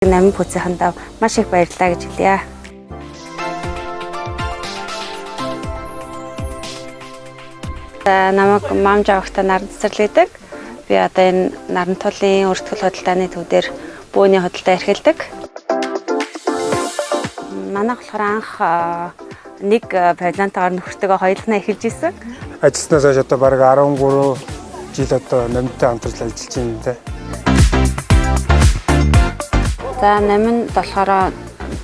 Намин пүүзийнхэндээ маш их баярлалаа гэж хэлье. За намайг Мам Жавхта Наран цэцэрлэг гэдэг. Би одоо энэ Нарантуулын өртгөл худалдааны төв дээр бөөний худалдаа эрхэлдэг. Манайх болохоор анх нэг павильонтойгоор нөхөртөөгөө хоёулахнаа эхэлж исэн. Ажилласнаас хойш одоо бараг 13 жил одоо номтой хамтарч ажиллаж байна те. За наминд болохоор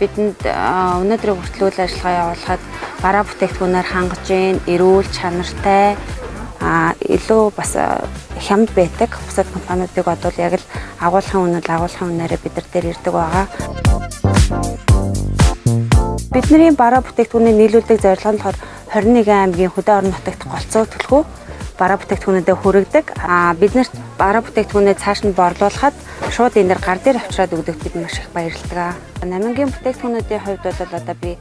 бидэнд өнөөдрийн хүртэл үйл ажиллагаа явуулахад бараа бүтээгдэхүүнээр хангаж гин, эрүүл, чанартай илүү бас хямд байдаг. Бусад компаниудыг бодвол яг л агуулгын үнэл агуулгын үнээрээ бид нар дээр ирдэг байгаа. Бидний бараа бүтээгдэхүүний нийлүүлдэг зорилго нь болохоор 21 аймгийн хөдөө орон нутагт голцоо төлхөө бараа бүтээгдэхүүнүүдэд хүргэдэг. Бид нарт бараа бүтээгдэхүүнээ цааш нь борлуулахад шууд энэ дэр гар дээр авчираад өгдөг бид маш их баярладаг. Намингийн бүтээгдэхүүнүүдийн хувьд бол одоо би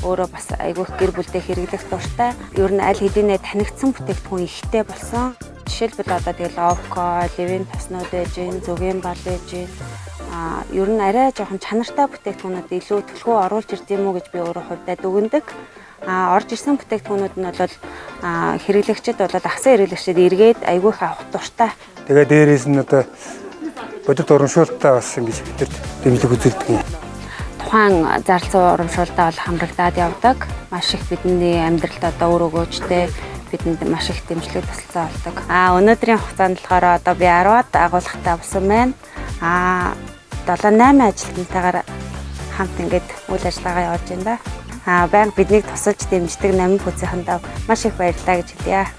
өөрөө бас айгүй их гэр бүлдээ хэрэглэх дуртай. Ер нь аль хэдийнэ танигдсан бүтээгдэхүүн ихтэй болсон. Жишээлбэл одоо тэгэл Овко, Левин тоснууд байж гин, Зүгийн бал байж гин. Ер нь арай жоохон чанартай бүтээгдэхүүнүүд илүү төлхөө оруулж ирд юм уу гэж би өөрөө хувьдаа дүгнэдэг. Орж ирсэн бүтээгдэхүүнүүд нь бол хэрэглэгчид бол агсан хэрэглэгчид эргээд айгүй их авах дуртай. Тэгээ дээрээс нь одоо бодит урамшуултаа бас ингэж бидэрт дэмжлэг үзүүлдэг юм. Тухайн зарласан урамшуултаа бол хамрагдаад явдаг. Маш их бидний амьдралд одоо үр өгөөжтэй бидэнд маш их дэмжлэг тусалцаа болдог. Өнөөдрийн хугацаанд болохоор одоо би 10-аад агуулгатай авсан байна. 7 8 ажилтнтайгаар хамт ингээд үйл ажиллагаа явуулж байна да. Байнга биднийг тусалж дэмждэг Намин пүүзийнхэндээ маш их баярлалаа гэж хэлье.